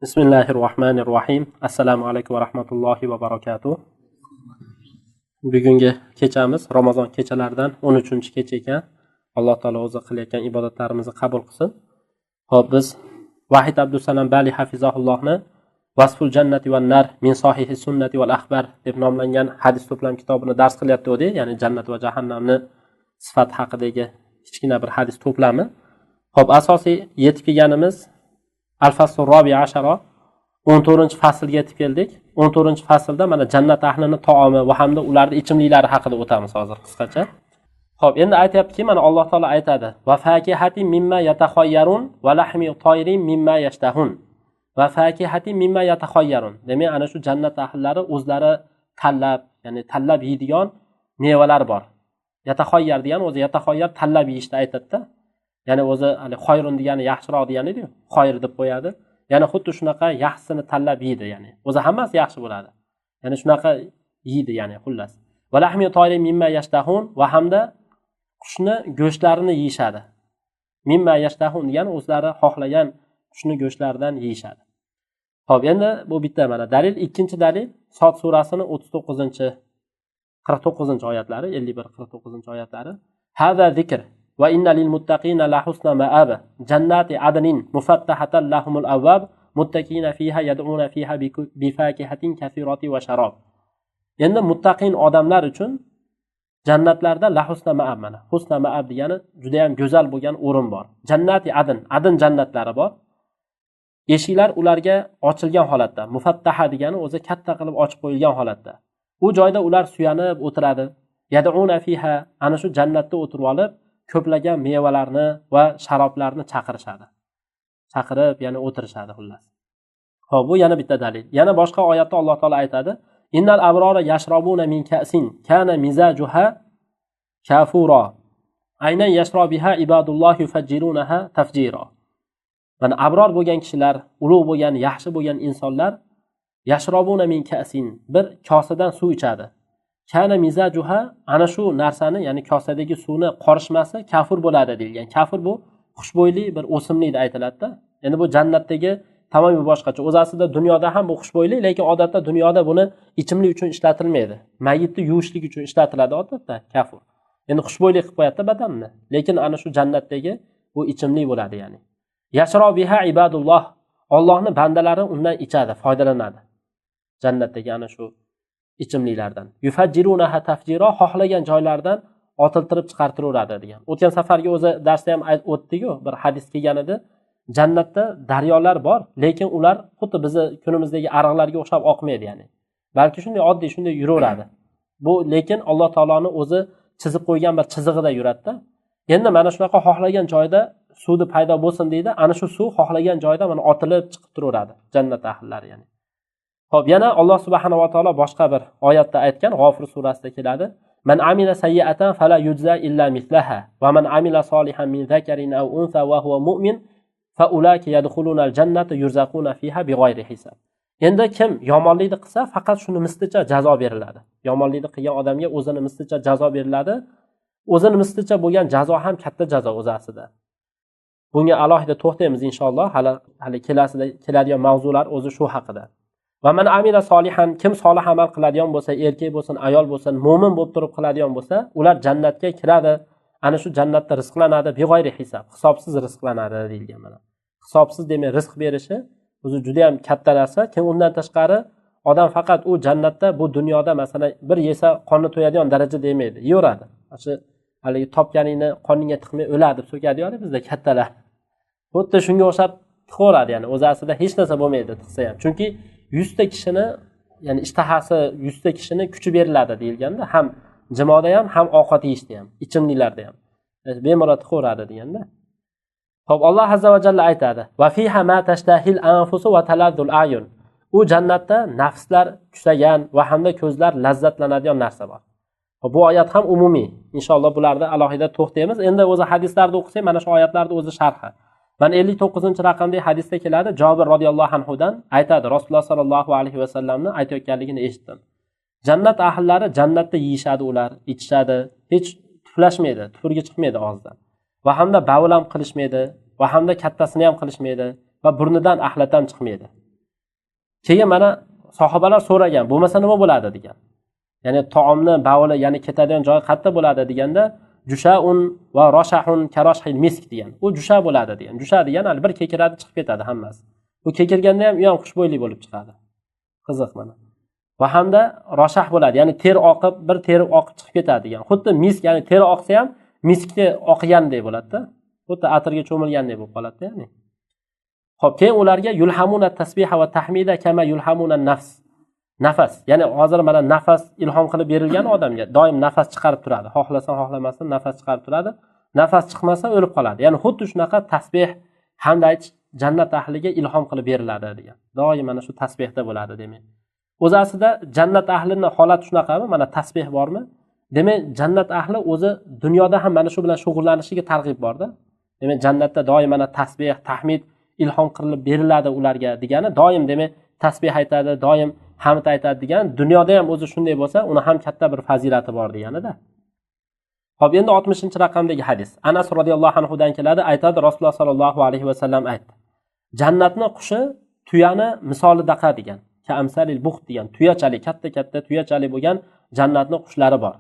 Bismillahir rohmanir rohim. Assalomu alaykum va rahmatullohi va barakatuh. Bugungi kechamiz Ramazon kechalaridan 13-kecha ekan. Alloh taolo o'zi qilayotgan ibodatlarimizni qabul qilsin. Xo'p, biz Vahid Abdusalam Bali hafizahullohni Vasful jannati van nar min sahihi sunnati val axbar deb nomlangan hadis to'plam kitobini dars qilyapti, ya'ni jannat va jahannamni sifati haqidagi kichkina bir hadis to'plami. Xo'p, asosiy yetib kelganimiz Al-fasl robi ashara 14-faslga yetib keldik. 14-faslda mana jannat ahlini taomi va hamda ularning ichimliklari haqida o'tamiz hozir qisqacha. Xo'p, endi aytayaptiki, mana Alloh taolo aytadi: "Va fakihatin mimma yatakhayyarun va lahmi tayrin mimma yashtahun." Va fakihatin mimma yatakhayyarun. Demak, ana shu jannat ahllari o'zlari tanlab, ya'ni tanlab yeydigan mevalar bor. Yatakhayyar degani o'zi yatakhayyar tanlab yeyishni aytadi-da. Ya'ni o'zi hali xoyrun degani yaxshiroq degani edi-yu, xoyr deb qo'yadi. Ya'ni xuddi shunaqa yaxshisini tanlab yeydi, ya'ni. O'zi hammasi yaxshi bo'ladi. Ya'ni shunaqa yeydi, ya'ni xullas. Va lahmi tayrin mimma yashtahun va hamda qushni go'shtlarini yeyishadi. Mimma yashtahun degani o'zlari xohlagan qushni go'shtlaridan yeyishadi. Xo'p, endi bu bitta mana dalil. Ikkinchi dalil Sod surasining 39 49-oyatlari, 51-49-oyatlari. Hada zikr va inna lil muttaqina la husna ma'ab jannati adnin mufattahatan lahumul abwab muttaqina fiha yad'una fiha bi fakihatin kathirati va sharob. Endi muttaqin odamlar uchun jannatlarda la husna ma'ab, mana husna ma'ab degani juda ham go'zal bo'lgan o'rin bor. Jannati adn, adn jannatlari bor. Eshiklar ularga ochilgan holatda, mufattaha degani o'zi katta qilib ochib qo'yilgan holatda. U joyda ular suyanib o'tiradi. Yad'una fiha, ana shu jannatda o'tirib olib ko'plagan mevalarni va sharoblarni chaqirishadi. Chaqirib, ya'ni o'tirishadi xullas. Xo'p, bu yana bitta dalil. Yana boshqa oyatda Alloh taolo aytadi: Innal abrora yashrabuna min ka'sin kana mizajuha kafura. Aynan yashrabiha ibadulloh yufajjirunaha tafjira. Mana abror bo'lgan kishilar, ulug' bo'lgan, yaxshi bo'lgan insonlar yashrabuna min ka'sin, bir kosadan suv ichadi. Kana mizajuha, ana shu narsani, ya'ni kosadagi suvni qorishmasi kafur bo'ladi deyilgan. Kafur bu xushbo'yli bir o'simlik deb aytiladi-da. Endi bu jannatdagi tamomiy boshqacha. O'zi aslida dunyoda ham bu xushbo'yli, lekin odatda dunyoda buni ichimlik uchun ishlatilmaydi. Mayitni yuvishlik uchun ishlatiladi odatda kafur. Endi xushbo'yli qilib qo'yadi badanni. Lekin ana shu jannatdagi bu ichimlik bo'ladi, ya'ni. Yashrobiha ibadulloh, Allohning bandalari undan ichadi, foydalanadi. Jannatdagi ana shu ichimliklardan. Yufajjirunaha tafjira, xohlagan joylardan otiltirib chiqartiraveradi degan. O'tgan safargi o'zi darsda ham o'tdik-ku, bir hadis kelgan edi. Jannatda daryolar bor, lekin ular xuddi bizni kunimizdagi ariqlarga o'xshab oqmaydi, ya'ni. Balki shunday oddiy shunday yuraveradi. Bu lekin Alloh taoloning o'zi chizib qo'ygan bir chizig'ida yuradi-da. Endi mana shunaqa xohlagan joyda suvni paydo bo'lsin deydi, ana shu suv xohlagan joyda mana otilib chiqib turaveradi jannat ahllari, ya'ni. Xo'p, yana Alloh subhanahu va taolo boshqa bir oyatda aytgan, G'ofir surasida keladi. Man amila sayyi'atan fala yujza illa mithlaha va man amila solihan min zakarin aw unsa va huwa mu'min fa ulaka yadkhulunal jannata yurzaquna fiha bighayri hisab. Endi kim yomonlikni qilsa, faqat shuni mislicha jazo beriladi. Yomonlikni qilgan odamga o'zini mislicha jazo beriladi. O'zini mislicha bo'lgan jazo ham katta jazo o'zi aslida. Bunga alohida to'xtaymiz inshaalloh. Hali kelasida keladigan mavzular o'zi shu haqida. Va man amila solihan, kim solih amal qiladigan bo'lsa, erkak bo'lsin, ayol bo'lsin, mo'min bo'lib turib qiladigan bo'lsa, ular jannatga kiradi. Ana shu jannatda rizqlanadi, big'oyri hisab, hisobsiz rizqlanadi deyilgan mana. Hisobsiz demak rizq berishi o'zi juda ham katta narsa. Kim undan tashqari odam faqat u jannatda, bu dunyoda masalan bir yesa qonni to'yadigan darajada yemaydi, yeyaveradi. Shu haligi topganingni qorningga tiqmay o'ladi deb so'kadi-yu bizda kattalar. Xuddi shunga o'xshab tiqaveradi, ya'ni o'zi aslida hech narsa bo'lmaydi tiqsa ham. Chunki 100 ta kishini, ya'ni ishtahasi 100 ta kishini kuchi beriladi deyilganda, ham jimoda ham, ham ovqat yeyishda ham, ichimliklarda ham. Bemalol tiqaveradi deganda. Xo'p, Alloh azza va jalla aytadi: "Va fiha ma tashtahil anfusu va talazzul ayun." U jannatda nafslar kusagan va hamda ko'zlar lazzatlanadigan narsa bor. Bu oyat ham umumiy. Inshaalloh bularda alohida to'xtaymiz. Endi o'zi hadislarda o'qisak, mana shu oyatlarning o'zi sharhi. Mana 59-raqamdagi hadisda keladi, Jobir radhiyallohu anhudan aytadi, Rasululloh sallallohu alayhi va sallamni aytayotganligini eshitdim. Jannat ahllari jannatda yeyishadi, ular ichishadi, hech tuflashmaydi, tupurgi chiqmaydi og'zidan. Va hamda bavul ham qilishmaydi, va hamda kattasini ham qilishmaydi va burnidan axlat ham chiqmaydi. Keyin mana sahobalar so'ragan, bo'lmasa nima bo'ladi degan. Ya'ni taomni bavli, ya'ni ketadigan joyi qayerda bo'ladi deganda, jushaun va roshahun karoshhil misk degan. U jusha bo'ladi degan. Jusha degan hali bir kekiradi, chiqib ketadi hammasi. Bu kekirganda ham u ham xushbo'ylik bo'lib chiqadi. Qiziq mana. Va hamda roshah bo'ladi, ya'ni ter oqib, bir teri oqib chiqib ketadi degan. Xuddi misk, ya'ni teri oqsa ham miskni oqigandek bo'ladi-da. Xuddi atirga cho'milgandek bo'lib qoladi-da, ya'ni. Xo'p, keyin ularga yulhamuna tasbiha va tahmida kama yulhamuna nafs. Nafas, ya'ni hozir mana nafas ilhom qilib berilgan odamga doim nafas chiqarib turadi. Xohlasin, xohlamasin nafas chiqarib turadi. Nafas chiqmasa o'lib qoladi. Ya'ni xuddi shunaqa tasbih hamda aytish jannat ahliga ilhom qilib beriladi degan. Doim mana shu tasbihda bo'ladi demak. O'zi aslida jannat ahlining holati shunaqami? Mana tasbih bormi? Demak, jannat ahli o'zi dunyoda ham mana shu bilan shug'ullanishiga targ'ib borda. Demak, jannatda doim mana tasbih, tahmid ilhom qilib beriladi ularga degani, doim demak tasbih aytadi, doim hamd aytadi degan, dunyoda ham o'zi shunday bo'lsa, uni ham katta bir fazilati bor deganida. Xo'p, endi 60-raqamdagi hadis. Anas radhiyallohu anhu dan keladi, aytadi Rasululloh sallallohu alayhi va sallam aytdi. Jannatni qushi tuyani misolidaqa degan, ka amsalil buxt degan, tuyachalik, katta-katta tuyachalik bo'lgan jannatni qushlari bor.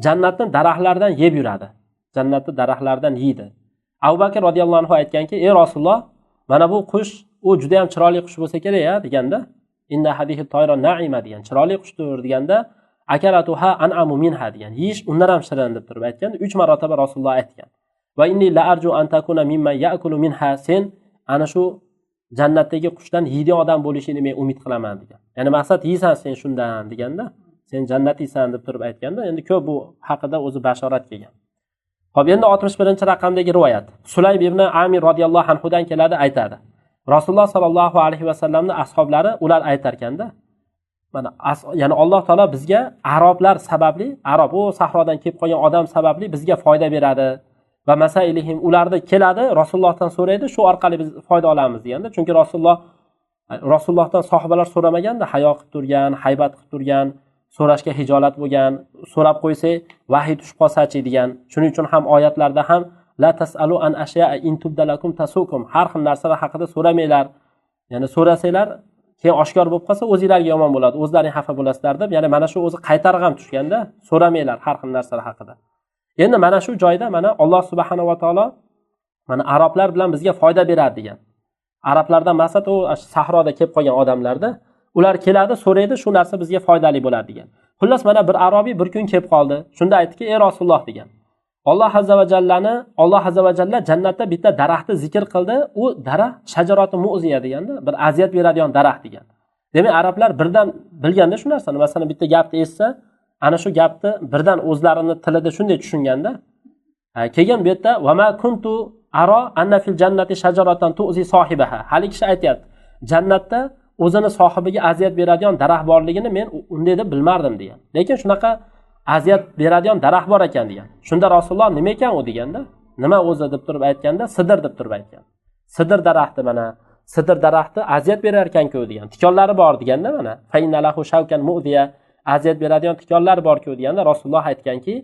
Jannatni daraxtlardan yeb yuradi. Jannatni daraxtlardan yeydi. Abu Bakr radhiyallohu anhu aytganki, "Ey Rasululloh, mana bu qush, u juda ham chiroyli qush bo'lsa kerak-ya" deganda, "Inna hadihi tayra na'ima" degan, chiroyli qushdir deganda, "Akalatuha an'amu minha" degan, yeyish undan ham shirin deb turib aytgan. 3 marotaba Rasululloh aytgan. Va inni la arju an takuna mimman ya'kulu minha, sen ana shu jannatdagi qushdan yeydigan odam bo'lishingni men umid qilaman degan. Ya'ni maqsad yeysan sen shundan deganda, sen jannatiysan deb turib aytganda, endi ko'p bu haqida o'zi bashorat kelgan. Xo'p, endi 61-raqamdagi rivoyat. Sulayb ibn Amir radhiyallohu anhu dan keladi, aytadi. Rasululloh sallallohu alayhi va sallamning ashablari ular aytarkanda, mana ya'ni Alloh taolo bizga arablar sababli, arab u sahrodan kelib qolgan odam sababli bizga foyda beradi va masailihim ularda keladi, Rasulullohdan so'raydi, shu orqali biz foyda olamiz deganda, chunki Rasulullohdan sahobalar so'ramaganda, hayo qilib turgan, haybat qilib turgan, so'rashga hijolat bo'lgan, so'rab qo'ysak vahiy tushib qolsa-chi degan. Shuning uchun ham oyatlarda ham la tasalu an ashya'a in tubda lakum tasukum, har xil narsalar haqida so'ramanglar. Ya'ni so'rasanglar keyin oshkor bo'lib qolsa o'zingizlarga yomon bo'ladi, o'zlaring xafa bo'lasizlar deb, ya'ni mana shu o'zi qaytarib ham tushganda so'ramanglar har xil narsalar haqida. Endi mana shu joyda mana Alloh subhanahu va taolo mana arablar bilan bizga foyda beradi degan. Arablardan maqsad u sahroda kelib qolgan odamlarda, ular keladi, so'raydi, shu narsa bizga foydali bo'ladi degan. Xullas mana bir arobiy bir kun kelib qoldi. Shunda aytdiki, "Ey Rasululloh" degan. Alloh azza va jallani, Alloh azza va jalla jannatda bitta daraxtni zikr qildi. U daraxt shajaroti mu'ziya deganda, bir aziyat beradigan daraxt degan. Demak, arablar birdan bilganda shu narsani, masalan bitta gapni eshitsa, ana shu gapni birdan o'zlarini tilida shunday tushunganda, keyin bu yerda va ma kuntu aro anna fil jannati shajaratan tu'zi sohibaha. Hali kishi aytayapti, jannatda o'zini sohibiga aziyat beradigan daraxt borligini men unday deb bilmardim degan. Lekin shunaqa aziyat beradigan daraxt bor ekan degan. Shunda Rasululloh nima ekan u deganda, nima o'zi deb turib aytganda, sidr deb turib aytgan. Sidr daraxti, mana sidr daraxti aziyat berar ekan-ku degan. Tikonlari bor deganda mana fa inna lahu shawkan mu'ziya, aziyat beradigan tikonlar bor-ku deganda Rasululloh aytganki,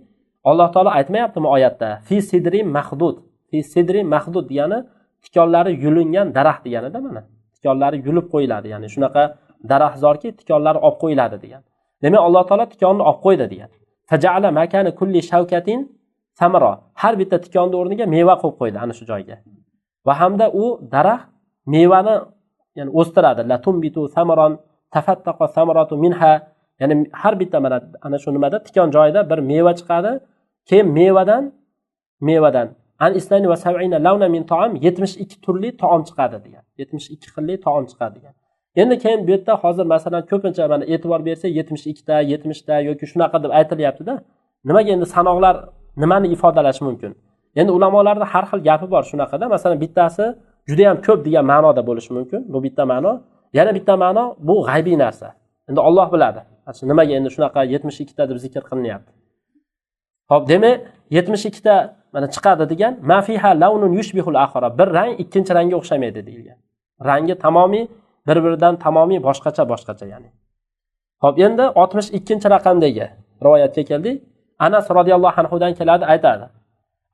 Alloh taolo aytmayaptimi oyatda? Fi sidri mahdud. Fi sidri mahdud degani tikonlari yulingan daraxt deganida mana. Tikonlari yulib qo'yiladi, ya'ni shunaqa daraxtzorki tikonlari olib qo'yiladi degan. Demak, Alloh taolo tikonni olib qo'ydi degan. Faja'ala makana kulli shawkatin samara. Har bitta tikonni o'rniga meva qo'yib qo'ydi ana shu joyga. Va hamda u daraxt mevani ya'ni o'stiradi. La tumbitu samaron tafattaqa samaratu minha. Ya'ni har bitta mana ana shu nimada tikon joyida bir meva chiqadi. Keyin mevadan an isnani va sab'ina lawna min ta'am, 72 turli taom chiqadi degan. 72 xilli taom chiqadi degan. Endi keyin bu yerda hozir masalan ko'pincha mana e'tibor bersak 72 ta, 70 ta yoki shunaqa deb aytilyapti-da. Nimaga endi sanoqlar nimani ifodalashi mumkin? Endi ulamolarda har xil gapi bor shunaqada. Masalan bittasi juda ham ko'p degan ma'noda bo'lishi mumkin. Bu bitta ma'no. Yana bitta ma'no bu g'aybiy narsa. Endi Alloh biladi. Nimaga endi shunaqa 72 ta deb zikr qilinyapti? Xo'p, demak 72 ta mana chiqadi degan, ma fiha lawnun yushbihul akhara, bir rang ikkinchi rangga o'xshamaydi deyilgan. Rangi tamomiy bir-biridan tamomiy boshqacha ya'ni. Xo'p, endi 62-raqamdagi rivoyatga keldik. Anas radhiyallohu anhu dan keladi, aytadi.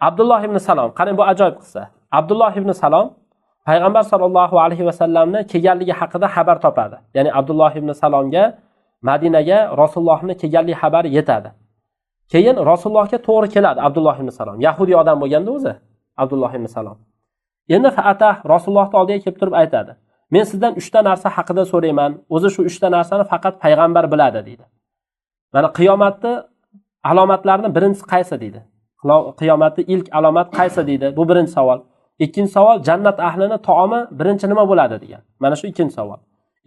Abdulloh ibn Salom, qarang bu ajoyib qissa. Abdulloh ibn Salom Payg'ambar sollallohu alayhi vasallamni kelganligi haqida xabar topadi. Ya'ni Abdulloh ibn Salomga Madinaga Rasulullohning kelganligi xabari yetadi. Keyin Rasulullohga to'g'ri keladi Abdulloh ibn Salom. Yahudi odam bo'lganda o'zi Abdulloh ibn Salom. Endi faatah Rasulullohning oldiga kelib turib aytadi. Men sizdan 3 ta narsa haqida so'rayman. O'zi shu 3 ta narsani faqat payg'ambar biladi deydi. Mana qiyomatni alomatlarini birinchisi qaysi deydi. Qiyomatni ilk alomat qaysi deydi. Bu birinchi savol. Ikkinchi savol, jannat ahlini taomi birinchi nima bo'ladi degan. Mana shu ikkinchi savol.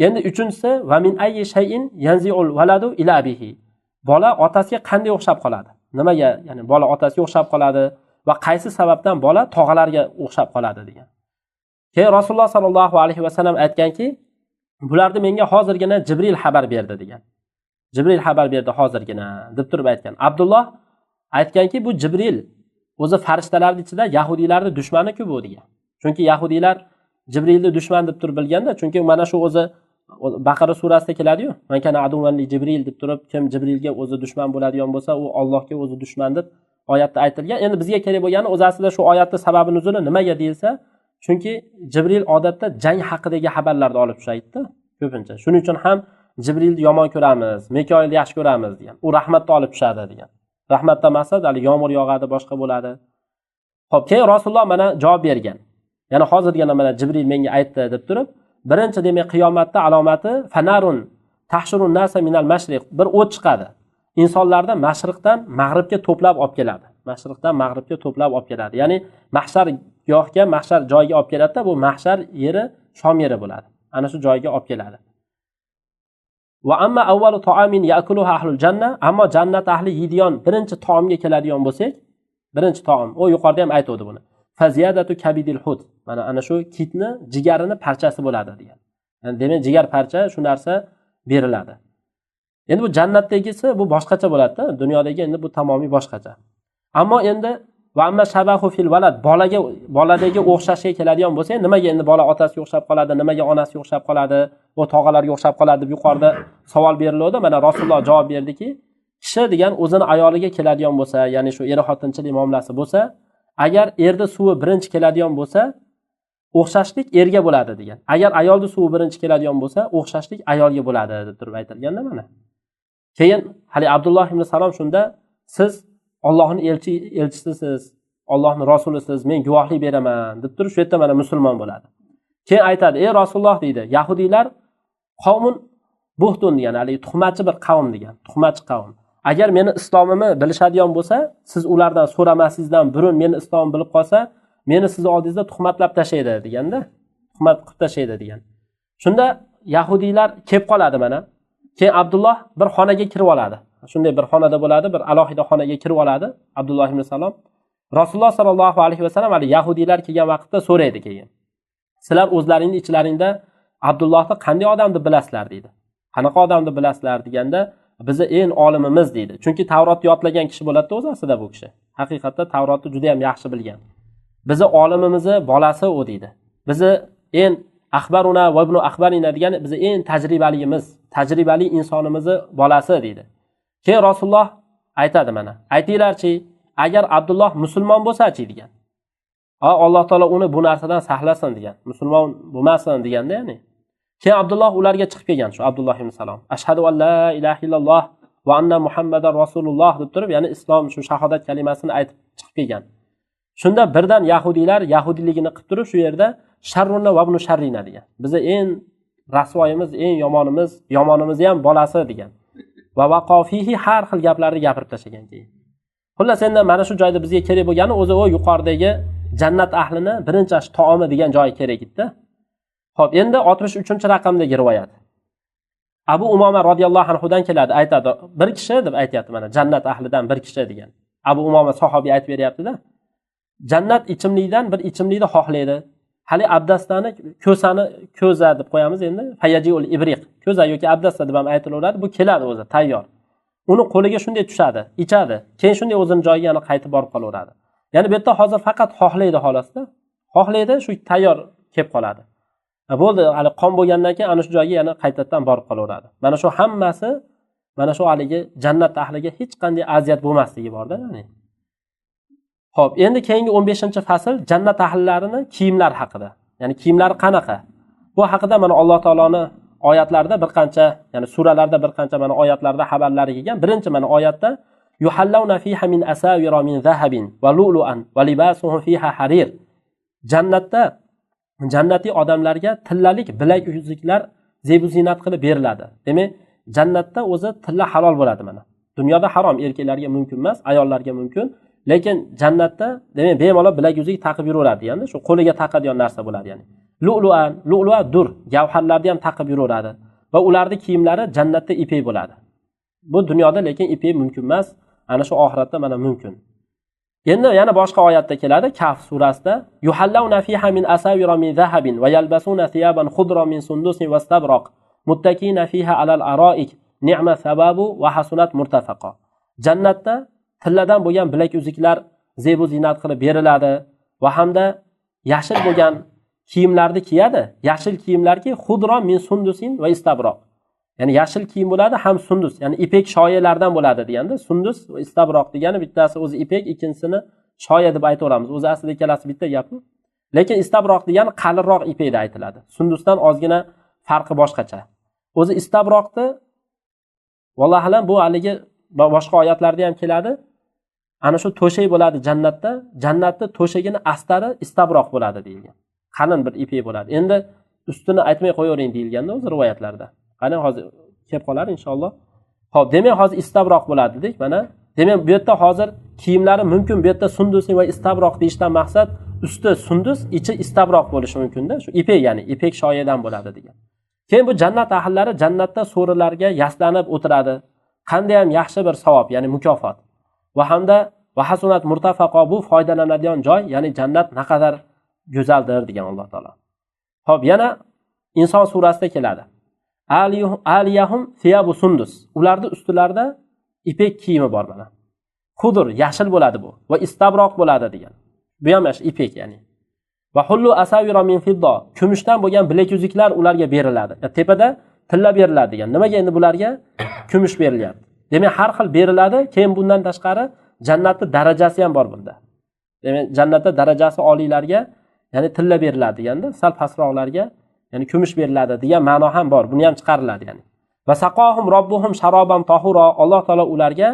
Endi uchinchisi, va min ayyi shay'in yanzi'ul waladu ila abihi. Bola otasiga qanday o'xshab qoladi? Nimaga, ya'ni bola otasiga o'xshab qoladi va qaysi sababdan bola tog'alarga o'xshab qoladi degan. Keyin Rasululloh sallallohu alayhi vasallam aytganki, bularni menga hozirgina Jibril xabar berdi degan. Jibril xabar berdi hozirgina deb turib aytgan. Abdulloh aytganki, bu Jibril o'zi farishtalarning ichida yahudiylarning dushmani-ku bu degan. Chunki yahudiylar Jibrilni dushman deb turib bilganda, chunki mana shu o'zi Baqara surasida keladi-yu, man kana aduvan li Jibril deb turib, kim Jibrilga o'zi dushman bo'ladigan bo'lsa, u Allohga o'zi dushman deb oyatda aytilgan. Endi bizga kerak bo'lgani o'zi aslida shu oyatning sababi nuzuli nimaga deyilsa, chunki Jibril odatda jang haqidagi xabarlarni olib tushaydi ko'pincha. Shuning uchun ham Jibrilni yomon ko'ramiz, Mikoilni yaxshi ko'ramiz degan. U rahmatni olib tushadi degan. Rahmatdan maqsad hali yomg'ir yog'adi, boshqa bo'ladi. Xo'p, keyin Rasululloh mana javob bergan. Ya'ni hozirgina mana Jibril menga aytdi deb turib, birinchi demak qiyomatda alomati fanarun tahshurun nasa minal mashriq, bir o't chiqadi. Insonlarni mashriqdan mag'ribga to'plab olib keladi. Mashriqdan mag'ribga to'plab olib keladi. Ya'ni mahshar gohga, mahshar joyiga olib keladi-da, bu mahshar yeri Shom yeri bo'ladi. Ana shu joyga olib keladi. Va amma avvalu ta'amin ya'kuluha ahlul janna, ammo jannat ahli yeydigan birinchi taomga keladigan bo'lsak, birinchi taom, u yuqorida ham aytdi buni. Faziyadatu kabidil hut. Mana ana shu kitni jigarini parchasi bo'ladi degan. Ya'ni demak jigar parcha shu narsa beriladi. Endi bu jannatdagisi bu boshqacha bo'ladi-da, dunyodagi endi bu tamomiy boshqacha. Ammo endi va amma shabahu fil walad, bolaga, boladagi o'xshashga keladigan bo'lsa, nimaga endi bola otasiga o'xshab qoladi, nimaga onasiga o'xshab qoladi, u tog'alarga o'xshab qoladi deb yuqorida savol berildi. Mana Rasululloh javob berdiki, kishi degan o'zini ayoliga keladigan bo'lsa, ya'ni shu er xotinchilik muomalasi bo'lsa, agar erda suvi birinchi keladigan bo'lsa, o'xshashlik erga bo'ladi degan. Agar ayolda suvi birinchi keladigan bo'lsa, o'xshashlik ayolga bo'ladi deb turib aytilganda mana. Keyin hali Abdulloh ibn Salom shunda siz Allohning elchisisiz, Allohning rasulisiz, men guvohlik beraman deb turib shu yerda mana musulmon bo'ladi. Keyin aytadi, ey Rasululloh deydi, yahudiylar qavmun buhtun degan, hali tuhmatchi bir qavm degan, tuhmatchi qavm. Agar meni islomimni bilishadigan bo'lsa, siz ulardan so'ramasingizdan burun meni islomimni bilib qolsa, meni siz oldingizda tuhmatlab tashlaydi deganda, tuhmat qilib tashlaydi degan. Shunda yahudiylar kelib qoladi mana. Keyin Abdulloh bir xonaga kirib oladi. Shunday bir xonada bo'ladi, bir alohida xonaga kirib oladi Abdulloh ibn Salom. Rasululloh sallallohu alayhi vasallam hali yahudiylar kelgan vaqtda so'raydi keyin. Sizlar o'zlaringning ichlaringda Abdullohni qanday odam deb bilasizlar deydi. Qanaqa odam deb bilasizlar deganda, bizi eng olimimiz deydi. Chunki Tavrotni yodlagan kishi bo'ladi o'zi aslida bu kishi. Haqiqatda Tavrotni juda ham yaxshi bilgan. Bizi olimimizni bolasi u deydi. Bizi eng axbaruna va ibnu axbarina degani bizi eng tajribalimiz, tajribali insonimizni bolasi deydi. Keyin Rasululloh aytadi mana, aytinglarchi, agar Abdulloh musulmon bo'lsa-chi degan. Alloh taolo uni bu narsadan saqlasin degan. Musulmon bo'lmasin deganda ya'ni. Keyin Abdulloh ularga chiqib kelgan shu Abdulloh ibn Salom. Ashhadu an la ilaha illalloh va anna Muhammadar rasululloh deb turib, ya'ni islom shu shahodat kalimasini aytib chiqib kelgan. Shunda birdan yahudiylar yahudiyligini qilib turib shu yerda sharruna va ibnu sharrina degan. Bizi eng rasvoyimiz, eng yomonimiz, yomonimizni ham bolasi degan. Va vaqofihi har xil gaplarni gapirib tashlagan keyin. Xullas endi mana shu joyda bizga kerak bo'lgani o'zi u yuqoridagi jannat ahlini birinchi ash taomi degan joyi kerak edi. Xo'p, endi 63-raqamdagi rivoyat. Abu Umoma radhiyallohu anhudan keladi, aytadi, bir kishi deb aytayapti mana, jannat ahlidan bir kishi degan. Abu Umoma sahobiy aytib beryapti-da. Jannat ichimlikdan bir ichimlikni xohlaydi. Hali abdastani, ko'sani, ko'za deb qo'yamiz endi, fayajiul ibriq, ko'za yoki abdasta deb ham aytilaveradi, bu keladi o'zi tayyor. Uni qo'liga shunday tushadi, ichadi, keyin shunday o'zining joyiga yana qaytib borib qolaveradi. Ya'ni bu yerda hozir faqat xohlaydi xolosda. Xohlaydi, shu tayyor kelib qoladi. Bo'ldi, hali qon bo'lgandan keyin ana shu joyga yana qaytadan borib qolaveradi. Mana shu hammasi, mana shu haligi jannat ahliga hech qanday aziyat bo'lmasligi borda, ya'ni. Xo'p, endi keyingi 15-fasl jannat ahllarini kiyimlar haqida. Ya'ni kiyimlari qanaqa? Bu haqida mana Alloh taoloni oyatlarida bir qancha, ya'ni suralarda bir qancha mana oyatlarda xabarlari kelgan. Birinchi mana oyatda yuhallawna fiha min asawira min zahabin va lu'lu'an va libasuhum fiha harir. Jannatda jannatiy odamlarga tillalik bilak uzuklar zebu zinat qilib beriladi. Demak, jannatda o'zi tilla halol bo'ladi mana. Dunyoda harom, erkaklarga mumkin emas, ayollarga mumkin. Lekin jannatda demak bemalol bilak uzuk taqib yuraveradi, ya'ni shu qo'liga taqadigan narsa bo'ladi, ya'ni. Lu'lu'an, lu'lu'a dur, gavharlarni ham taqib yuraveradi va ularning kiyimlari jannatda ipek bo'ladi. Bu dunyoda lekin ipek mumkin emas, ana shu oxiratda mana mumkin. Endi yana boshqa oyatda keladi, Kaf surasida yuhallawna fiha min asawira min zahabin va yalbasuna thiyaban khudra min sundusin wastabroq muttakina fiha alal aroik ni'ma sababu va hasunat murtafaqa. Jannatda tilladan bo'lgan bilak uzuklar zebu zinat qilib beriladi va hamda yashil bo'lgan kiyimlarni kiyadi. Yashil kiyimlarki xudra min sundusin va istabroq. Ya'ni yashil kiyim bo'ladi ham sundus, ya'ni ipek shoyalardan bo'ladi deganda, sundus va istabroq degani bittasi o'zi ipek, ikkinchisini shoya deb aytaveramiz. O'zi aslida ikkalasi bitta gap. Lekin istabroq degani qalinroq ipekda aytiladi. Sundusdan ozgina farqi boshqacha. O'zi istabroqni vallohu alam bu haligi boshqa oyatlarda ham keladi. Ana shu to'shak bo'ladi jannatda. Jannatda to'shagini astari istabroq bo'ladi deyilgan. Qalin bir ipek bo'ladi. Endi ustini aytmay qo'yavering deyilganda o'zi rivoyatlarda. Qani hozir kelib qolar inshaalloh. Xo'p, demak hozir istabroq bo'ladi dedik mana. Demak bu yerda hozir kiyimlari mumkin, bu yerda sundus va istabroq deyishdan maqsad usti sundus, ichi istabroq bo'lishi mumkinda. Shu ipek, ya'ni ipek shoyadan bo'ladi degan. Keyin bu jannat ahllari jannatda so'rilarga yaslanib o'tiradi. Qanday ham yaxshi bir savob, ya'ni mukofot. Va hamda va hasunat murtafaqo, bu foydalanadigan joy, ya'ni jannat naqadar go'zaldir degan Alloh taolo. Xo'p, yana Inson surasida keladi. Aliyahum thiyabu sundus. Ularning ustilarida ipek kiyimi bor mana. Xudur, yashil bo'ladi bu va istabroq bo'ladi degan. Bu ham ipek, ya'ni. Va hullu asawira min fidda. Kumushdan bo'lgan bilakuzuklar ularga beriladi. Tepada tilla beriladi degan. Nimaga endi bularga kumush berilyapti? Demak, har xil beriladi. Keyin bundan tashqari jannatning darajasi ham bor bunda. Demak, jannatda darajasi oliylarga, ya'ni tilla beriladi deganda, sal pastroqlarga ya'ni kumush beriladi degan ma'no ham bor. Buni ham chiqariladi, ya'ni. Va saqohum robbuhum sharoban tahura. Alloh taolo ularga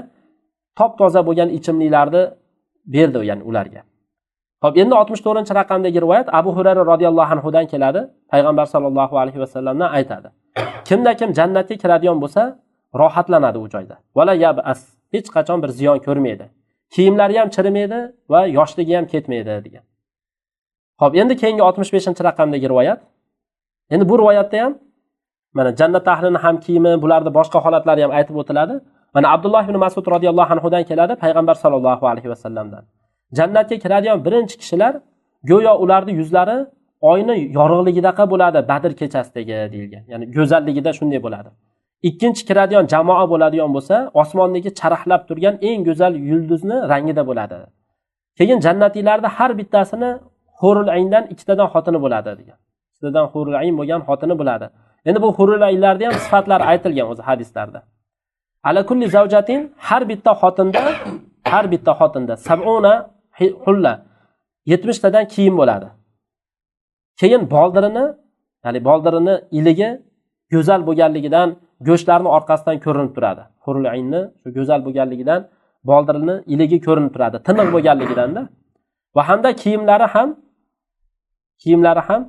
top-toza bo'lgan ichimliklarni berdi, ya'ni ularga. Xo'p, endi 64-raqamdagi rivoyat Abu Hurayra radhiyallohu anhu dan keladi. Payg'ambar sallallohu alayhi vasallamdan aytadi. Kimda kim jannatga kiradigan bo'lsa, rohatlanadi u joyda. Vala yabas, hech qachon bir ziyon ko'rmaydi. Kiyimlari ham chirimaydi va yoshligi ham ketmaydi degan. Xo'p, endi keyingi 65-raqamdagi rivoyat. Endi bu rivoyatda ham mana jannat ahlini ham kiyimi, bularni boshqa holatlari ham aytib o'tiladi. Mana Abdulloh ibn Mas'ud radhiyallohu anhu dan keladi, payg'ambar sallallohu alayhi vasallamdan. Jannatga kiradigan birinchi kishilar go'yo ularning yuzlari oyni yorug'ligidaqa bo'ladi Badr kechasidagi deyilgan. Ya'ni go'zalligida shunday bo'ladi. Ikkinchi kiradigan jamoa bo'ladigan bo'lsa, osmondagi charaqlab turgan eng go'zal yulduzni rangida bo'ladi. Keyin jannatiylarda har bittasini hurul ayndan ikkitadan xotini bo'ladi degan. Ikkitadan hurul ayn bo'lgan xotini bo'ladi. Endi bu hurul aynlarda ham sifatlar aytilgan o'zi hadislarda. Ala kulli zawjatin, har bitta xotinda sab'una hulla, 70 tadan kiyim bo'ladi. Keyin boldirini, ya'ni boldirini iligi go'zal bo'lganligidan go'shtlarning orqasidan ko'rinib turadi. Hurul aynni shu go'zal bo'lganligidan boldirini iligi ko'rinib turadi, tiniq bo'lganligidanda. Va hamda kiyimlari ham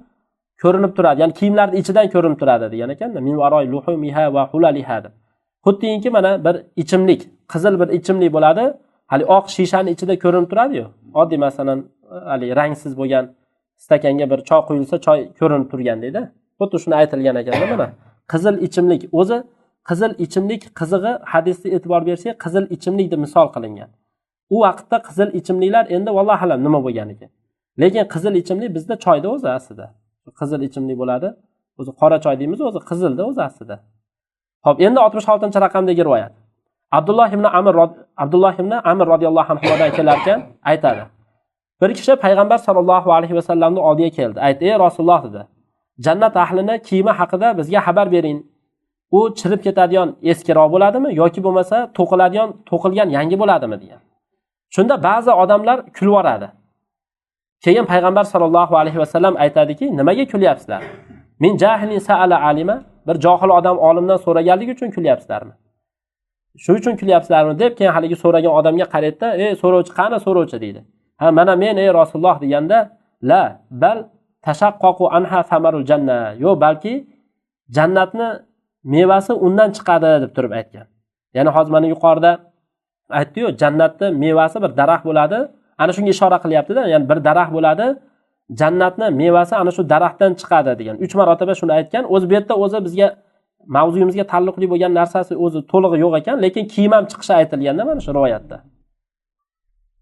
ko'rinib turadi. Ya'ni kiyimlarning ichidan ko'rinib turadi degan ekanda, min varoy luhumiha va hulaliha deb. Xuddiki mana bir ichimlik, qizil bir ichimlik bo'ladi, hali oq shishaning ichida ko'rinib turadi-yu. Oddiy masalan, hali rangsiz bo'lgan stakanga bir choy quyilsa, choy ko'rinib turgandek-da. Xuddi shuni aytilgan ekanda mana. Qizil ichimlik o'zi, qizil ichimlik qizig'i hadisga e'tibor bersak, qizil ichimlik deb misol qilingan. U vaqtda qizil ichimliklar endi vallohu alam nima bo'lgan ekan. Lekin qizil ichimlik bizda choyda o'zi aslida. Qizil ichimlik bo'ladi. O'zi qora choy deymiz, o'zi qizilda o'zi aslida. Xo'p, endi 66-raqamdagi rivoyat. Abdulloh ibn Amr radhiyallohu anhudan kelarkan aytadi. Bir kishi payg'ambar sallallohu alayhi vasallamning oldiga keldi. Aytdi: "Ey Rasululloh" dedi. Jannat ahlini kiyimi haqida bizga xabar bering. U chirib ketadigan eskiroq bo'ladimi yoki bo'lmasa to'qiladigan, to'qilgan yangi bo'ladimi degan. Shunda ba'zi odamlar kulib yuboradi. Keyin payg'ambar sollallohu alayhi vasallam aytadiki, nimaga kulyapsizlar? Min jahilin sa'ala alima, bir johil odam olimdan so'raganligi uchun kulyapsizlarmi? Shu uchun kulyapsizlarmi deb keyin haligi so'ragan odamga qaraydi-da, ey so'rovchi, qani so'rovchi deydi. Ha, mana men ey Rasululloh deganda, la bal tashaqqaqu anha samarul janna. Yo'q, balki jannatni mevasi undan chiqadi deb turib aytgan. Ya'ni hozir mana yuqorida aytdi-yu, jannatni mevasi bir daraxt bo'ladi. Ana shunga ishora qilyapti-da, ya'ni bir daraxt bo'ladi, jannatni mevasi ana shu daraxtdan chiqadi degan. 3 marotaba shuni aytgan. O'zi bu yerda o'zi bizga mavzuyimizga taalluqli bo'lgan narsasi o'zi to'lig'i yo'q ekan, lekin kiyim ham chiqishi aytilganda mana shu rivoyatda.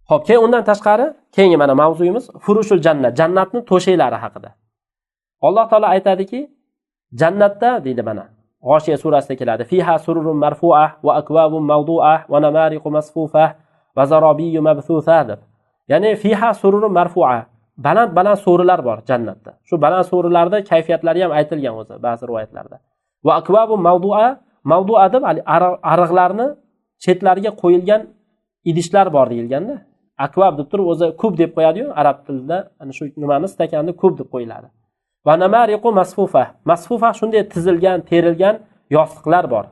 Xo'p, keyin undan tashqari keyingi mana mavzuyimiz furushul jannat, jannatning to'shaklari haqida. Alloh taolo aytadiki, jannatda deydi mana G'oshiya surasida keladi. Fiha sururun marfu'ah va akwabun mawdu'ah va namariqu masfufah va zarabiyyu mabthusah deb. Ya'ni fiha sururun marfu'a, baland-baland so'rilar bor jannatda. Shu baland so'rilarda kayfiyatlari ham aytilgan o'zi ba'zi rivoyatlarda. Va akwabun mawdu'a, mawdu'a deb ariqlarni chetlariga qo'yilgan idishlar bor deyilganda. Akvab deb turib o'zi kub deb qo'yadi-yu, arab tilida ana shu nimani stakanni kub deb qo'yiladi. Va namariqu masfufa, masfufa shunday tizilgan, terilgan yostiqlar bor.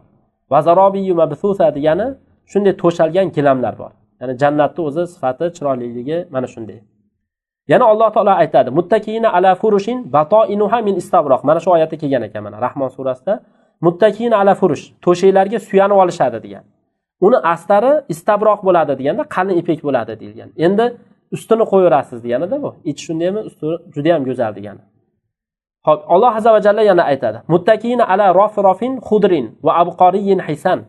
Va zarobiyyu mabthusa degani shunday to'shalgan gilamlar bor. Ya'ni jannatning o'zi sifati, chiroyliligi mana shunday. Yana Alloh taolo aytadi, muttaqina ala furushin batoinuha min istabroq. Mana shu oyatda kelgan ekan mana Rahmon surasida. Muttaqina ala furush, to'shaklarga suyanib olishadi degan. Uni astari istabroq bo'ladi deganda qalin ipek bo'ladi deyilgan. Endi ustini qo'yaverasiz deganida bu. Ichi shundaymi, usti juda ham go'zal degani. Xo'p, Alloh azza va jalla yana aytadi: muttaqina ala rafrafin khudrin va abqariyin hisan.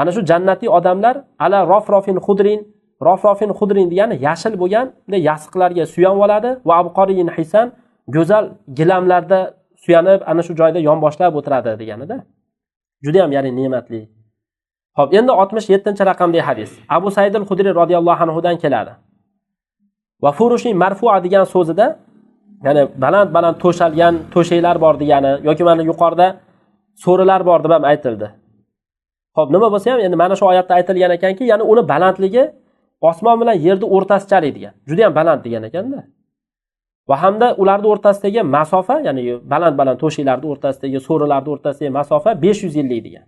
Ana shu jannatli odamlar ala rafrafin khudrin, rafrafin khudrin degani yashil bo'lgan bunday yassiqlarga suyanib oladi va abqariyin hisan, go'zal gilamlarda suyanib ana shu joyda yonboshlab o'tiradi deganida. Juda ham ya'ni ne'matli. Xo'p, endi 67-raqamli hadis. Abu Said al-Xudriy radhiyallohu anhu dan keladi. Va furushin marfu'a degan so'zida, ya'ni baland-baland to'shalgan to'shaklar bor degani yoki mana yuqorida so'rilar bor deb ham aytildi. Xo'p, nima bo'lsa ham endi mana shu oyatda aytilgan ekanki, ya'ni uni balandligi osmon bilan yerning o'rtasichalik degan. Juda ham baland degan ekanda. Va hamda ularning o'rtasidagi masofa, ya'ni baland-baland to'shaklarning o'rtasidagi, so'rilarning o'rtasidagi masofa 500 yillik degan.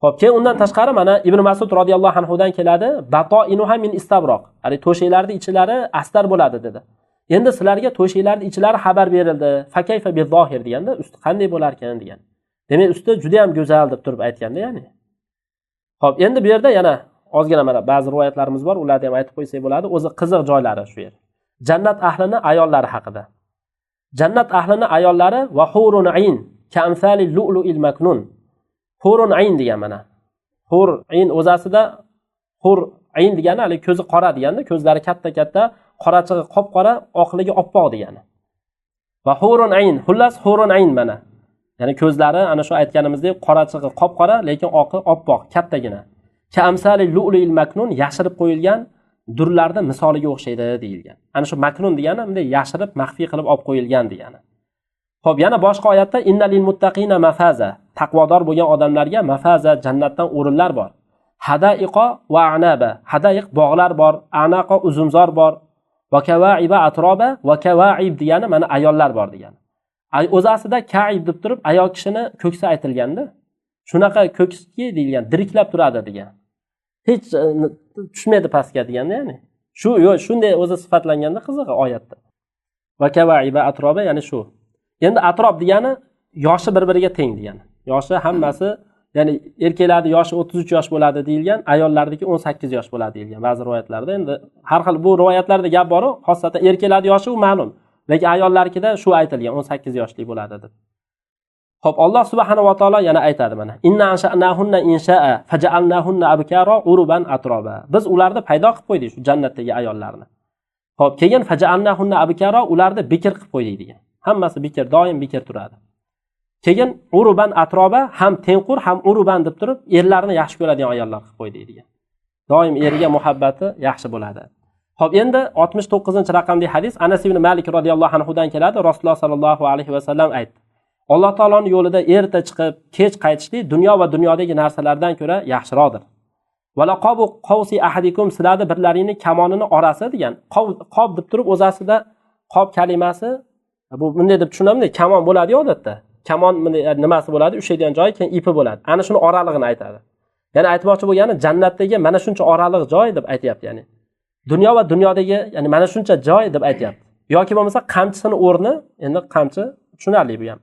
Xo'p, keyin undan tashqari mana Ibn Mas'ud radhiyallohu anhu dan keladi, batoinuha min istabroq. Ya'ni to'shaklarning ichlari astar bo'ladi dedi. Endi sizlarga to'shaklarning ichlari xabar berildi. Fakayfa bizohir deganda usti qanday bo'lar ekan degan. Demak, usti juda ham go'zal deb turib aytganda, ya'ni. Xo'p, endi bu yerda yana ozgina mana ba'zi rivoyatlarimiz bor, ularni ham aytib qo'ysak bo'ladi. O'zi qiziq joylari shu yer. Jannat ahlini ayollari haqida. Jannat ahlini ayollari va hurun ayn kamsali lu'lu'il maknun. Hurun ayn degan mana. Hur ayn o'zasida hur ayn degani hali ko'zi qora deganda, ko'zlari katta-katta, qorachig'i qop-qora, oqligi oppoq degani. Va hurun ayn, xullas hurun ayn mana. Ya'ni ko'zlari ana shu aytganimizdek qorachig'i qop-qora, lekin oqi oppoq, kattagina. Kamsali lu'lu'il maknun, yashirib qo'yilgan durlarning misoliga o'xshaydi deyilgan. Ana shu maknun degani bunday yashirib, maxfiy qilib olib qo'yilgan degani. Xo'p, yana boshqa oyatda innalil muttaqina mafaza, taqvodor bo'lgan odamlarga mafaza, jannatdan o'rinlar bor. Hadaiqa va anaba, hadaiq bog'lar bor, anaqa uzumzor bor, va kawaiba atroba, va kawaib degani mana ayollar bor degani. O'zi aslida kaib deb turib ayol kishini ko'ksi aytilganda, shunaqa ko'kski deyilgan, diriklab turadi degan. Hech tushmaydi pastga deganda, ya'ni. Shu yo'q, shunday o'zi sifatlanganda qizig'i oyatda. Va kawaiba atroba, ya'ni shu. Endi atrob degani yoshi bir-biriga teng degani. Yoshi hammasi, ya'ni erkaklarning yoshi 33 yosh bo'ladi deyilgan, ayollarniki 18 yosh bo'ladi deyilgan ba'zi rivoyatlarda. Endi har xil bu rivoyatlarda gap bor-u, xosatan erkaklarning yoshi u ma'lum, lekin ayollarnikida shu aytilgan 18 yoshlik bo'ladi deb. Xo'p, Alloh subhanahu va taolo yana aytadi mana: Inna ansha'nahunna insha'a faja'alnahunna abkara uruban atroba. Biz ularni paydo qilib qo'ydik shu jannatdagi ayollarni. Xo'p, keyin faja'alnahunna abkara, ularni bikr qilib qo'ydik degan. Hammasi bikr, doim bikr turadi. Keyin uruban atroba, ham tengqur ham uruban deb turib erlarni yaxshi ko'radigan ayollar qilib qo'ydik degan. Doim eriga muhabbati yaxshi bo'ladi. Xo'p, endi 69-raqamli hadis Anas ibn Malik radhiyallohu anhu dan keladi. Rasululloh sallallohu alayhi va sallam aytdi: Alloh taoloning yo'lida erta chiqib, kech qaytishlik dunyo va dunyodagi narsalardan ko'ra yaxshiroqdir. Valaqabu qawsi ahadikum, sizlarni birlaringni kamonini orasi degan. Qob deb turib o'zasida qob kalimasi bu bunday deb tushunamda, kamon bo'ladi odatda. Kamon bunday nimasi bo'ladi? Ushlaydigan joyi, keyin ipi bo'ladi. Ana shuni oralig'ini aytadi. Ya'ni aytmoqchi bo'lgani jannatdagi mana shuncha oraliq joy deb aytayapti, ya'ni. Dunyo va dunyodagi, ya'ni mana shuncha joy deb aytayapti. Yoki bo'lmasa qamchisini o'rni, endi qamchi tushunarli bu ham.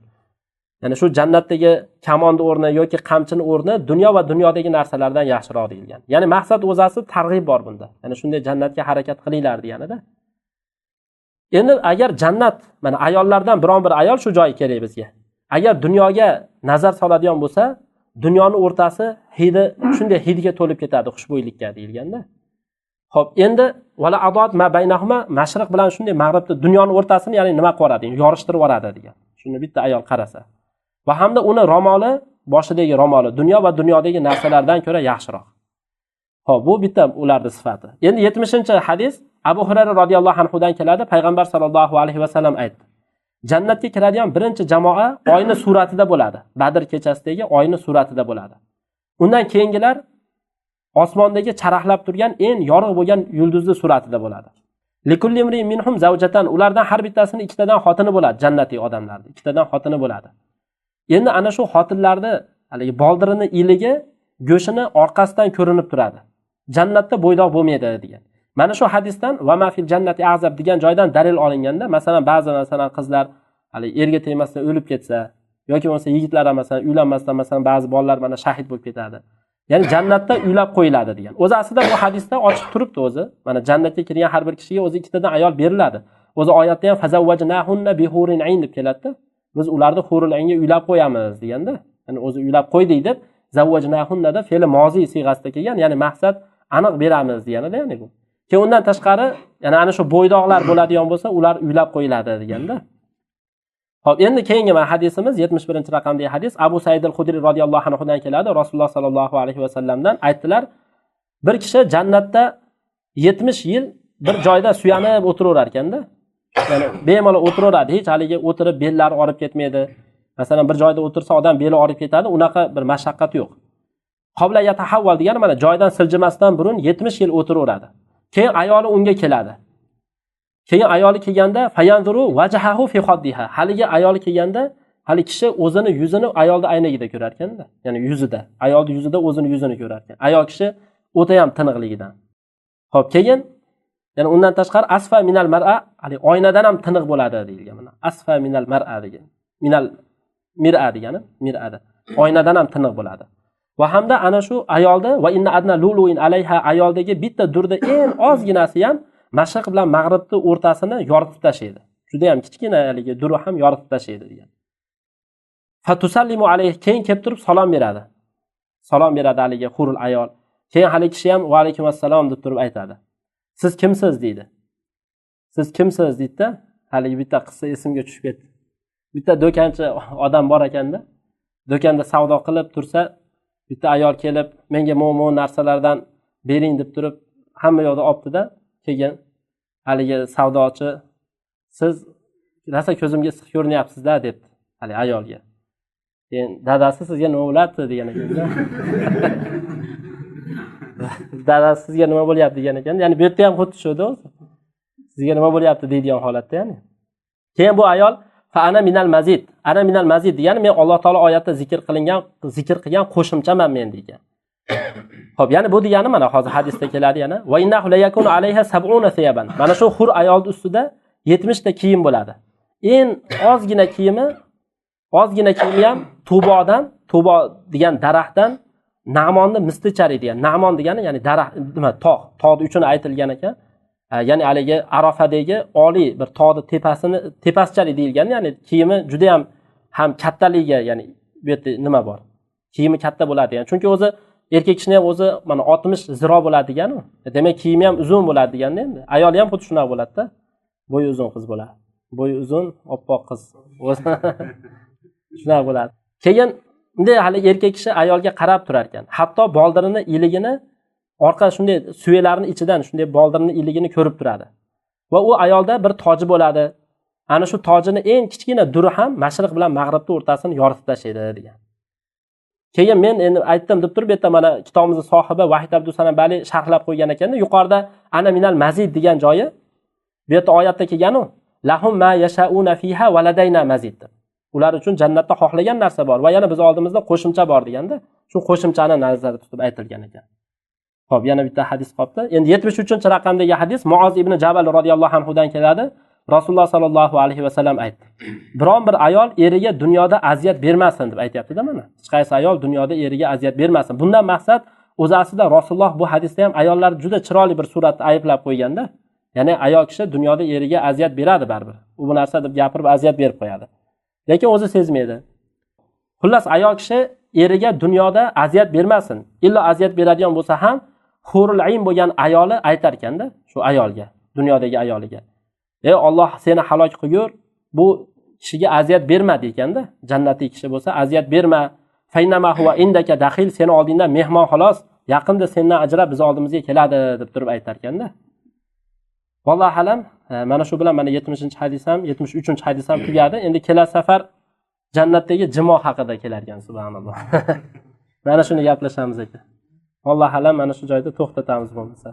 Ya'ni shu jannatdagi kamonni o'rni yoki qamchini o'rni dunyo va dunyodagi narsalardan yaxshiroq deyilgan. Ya'ni maqsad o'zasi targ'ib bor bunda. Ya'ni shunday jannatga harakat qilinglar deganida. Endi agar jannat, mana ayollardan biron bir ayol shu joyi kerak bizga. Agar dunyoga nazar soladigan bo'lsa, dunyoni o'rtasi hidi shunday hidga to'lib ketadi, xushbo'ylikka deyilganda. Xo'p, endi vala adot ma baynahuma, mashriq bilan shunday mag'ribni dunyoni o'rtasini ya'ni nima qilib yuboradi, yorishtirib yuboradi degan. Shuni bitta ayol qarasa. Va hamda uni romoli, boshidagi romoli dunyo va dunyodagi narsalardan ko'ra yaxshiroq. Xo'p, bu bitta ularning sifati. Endi 70-hadis Abu Hurayra radhiyallohu anhu dan keladi. Payg'ambar sallallohu alayhi va sallam aytdi: Jannatga kiradigan birinchi jamoa oyni suratida bo'ladi. Badr kechasidagi oyni suratida bo'ladi. Undan keyingilar osmondagi charaqlab turgan eng yorug' bo'lgan yulduzni suratida bo'ladi. Likulli imrin minhum zawjatan, ulardan har bittasini ikkitadan xotini bo'ladi, jannatiy odamlarda ikkitadan xotini bo'ladi. Endi ana shu xotinlarni haligi boldirini iligi go'shini orqasidan ko'rinib turadi. Jannatda bo'ydoq bo'lmaydi degan. Mana shu hadisdan va ma fil jannati azab degan joydan dalil olinganda, masalan ba'zi masalan qizlar hali erga tegmasdan o'lib ketsa yoki bo'lmasa yigitlar ham masalan uylanmasdan masalan ba'zi bolalar mana shahid bo'lib ketadi. Ya'ni jannatda uylab qo'yiladi degan. O'zi aslida bu hadisda ochiq turibdi o'zi. Mana jannatga kirgan har bir kishiga o'zi ikkitadan ayol beriladi. O'zi oyatda ham fazawwajnahunna bihurin ayn deb keladi. Biz ularni hurul aynga uylab qo'yamiz deganda, ya'ni o'zi uylab qo'ydik deb zawwajnahunna da fe'li moziy siyg'asida kelgan, ya'ni maqsad aniq beramiz deganida, ya'ni bu. Keyin undan tashqari, ya'ni ana shu bo'ydoqlar bo'ladigan bo'lsa, ular uylab qo'yiladi deganda. Xo'p, endi keyingi mana hadisimiz 71-raqamdagi hadis Abu Said al-Xudriy radhiyallohu anhu dan keladi. Rasululloh sallallohu alayhi va sallamdan aytdilar: bir kishi jannatda 70 yil bir joyda suyanib o'tiraverar ekanda. Ya'ni bemalol o'tiraveradi, hech haligi o'tirib bellari og'rib ketmaydi. Masalan, bir joyda o'tirsa odam beli og'rib ketadi, unaqa bir mashaqqat yo'q. Qabla yatahavval degani mana joydan siljimasdan burun 70 yil o'tiraveradi. Keyin ayoli unga keladi. Keyin ayoli kelganda fayanzuru wajhahu fi khaddiha. Haligi ayoli kelganda hali kishi o'zini yuzini ayolning aynagida ko'rar ekanda. Ya'ni yuzida, ayolning yuzida o'zini yuzini ko'rar ekan. Ayol kishi o'ta ham tiniqligidan. Xo'p, keyin ya'ni undan tashqari asfa minal mar'a, hali oynadan ham tiniq bo'ladi deyilgan mana. Asfa minal mar'a degan. Minal mir'a degani mir'ada. Oynadan ham tiniq bo'ladi. Va hamda ana shu ayolda va inna adna luluin alayha, ayoldagi bitta durda eng ozginasi ham mashriq bilan mag'ribning o'rtasini yoritib tashlaydi. Juda ham kichkina haligi duri ham yoritib tashlaydi degan. Fatusallimu alayhi, keyin kelib turib salom beradi. Salom beradi haligi hurul ayol. Keyin haligi kishi ham va alaykum assalom deb turib aytadi. Siz kimsiz deydi. Siz kimsiz deydi-da, haligi bitta qissa esimga tushib ketdi. Bitta do'konchi odam bor ekanda, do'konda savdo qilib tursa, bitta ayol kelib, menga mo narsalardan bering deb turib, hamma yoqda olibdi-da, keyin haligi savdochi siz rosa ko'zimga issiq ko'rinyapsiz-da debdi hali ayolga. Keyin dadasi sizga nima bo'lyapti degan ekanda. Dadasi sizga nima bo'lyapti degan ekan. Ya'ni bu yerda ham xuddi shu-da o'zi. Sizga nima bo'lyapti deydigan holatda ya'ni. Keyin bu ayol fa ana minal mazid. Ana minal mazid degani men Alloh taolo oyatda zikr qilingan, zikr qilgan qo'shimchaman men degan. Xo'p, ya'ni bu degani mana hozir hadisda keladi yana va innahu la yakunu alayha sab'una thiyaban. Mana shu hur ayolning ustida 70 ta kiyim bo'ladi. Eng ozgina kiyimi, ozgina kiyimi ham tubodan, tubo degan daraxtdan Na'monni mislichari degan. Na'mon degani ya'ni daraxt, nima, tog', tog'ning uchini aytilgan ekan. Ya'ni haligi Arafadagi oliy bir tog'ning tepasini, tepasichalik deyilgan, ya'ni kiyimi juda ham kattaligiga, ya'ni bu yerda nima bor? Kiyimi katta bo'ladi degan. Chunki o'zi erkak kishini ham o'zi mana 60 ziro bo'ladi degani. Demak, kiyimi ham uzun bo'ladi deganda endi. Ayoli ham xuddi shunaqa bo'ladi-da. Bo'yi uzun qiz bo'ladi. Bo'yi uzun, oppoq qiz. Shunaqa bo'ladi. Keyin bunday hali erkak kishi ayolga qarab turar ekan. Hatto boldirini iligini orqa shunday suyalarning ichidan shunday boldirini iligini ko'rib turadi. Va u ayolda bir toji bo'ladi. Ana shu tojini eng kichkina duri ham mashriq bilan mag'ribning o'rtasini yoritib tashlaydi degan. Keyin men endi aytdim deb turib, bu yerda mana kitobimizni sohibi Vahid Abdusanam Bali sharhlab qo'ygan ekanda, yuqorida ana minal mazid degan joyi bu yerda oyatda kelgan-u, lahum ma yashauna fiha va ladayna mazid deb. Ular uchun jannatda xohlagan narsa bor va yana biz oldimizda qo'shimcha bor deganda, shu qo'shimchani nazarda tutib aytilgan ekan. Xo'p, yana bitta hadis qolibdi. Endi 73-raqamdagi hadis Muoz ibn Jabal radhiyallohu anhu dan keladi. Rasululloh sallallohu alayhi va sallam aytdi: biron bir ayol eriga dunyoda aziyat bermasin deb aytayapti-da mana. Hech qaysi ayol dunyoda eriga aziyat bermasin. Bundan maqsad o'zi aslida Rasululloh bu hadisda ham ayollar juda chiroyli bir suratda ayblab qo'yganda, ya'ni ayol kishi dunyoda eriga aziyat beradi baribir. U bu narsa deb gapirib aziyat berib qo'yadi. Lekin o'zi sezmaydi. Xullas, ayol kishi eriga dunyoda aziyat bermasin. Illo aziyat beradigan bo'lsa ham hurul ayn bo'lgan ayoli aytar ekanda shu ayolga, dunyodagi ayoliga: "Ey Alloh seni halok qilgur, bu kishiga aziyat berma" ekanda. Jannatdagi kishi bo'lsa aziyat berma. Faynama huwa indaka daxil, seni oldingda mehmon xolos, yaqinda sendan ajrab biz oldimizga keladi deb turib aytar ekanda. Vallohu alam, mana shu bilan mana 70-hadis ham, 73-hadis ham tugadi. Endi kelasi safar jannatdagi jimo haqida kelar ekan, subhanalloh. Mana shuni gaplashamiz aka. Vallohu alam, mana shu joyda to'xtatamiz bo'lmasa.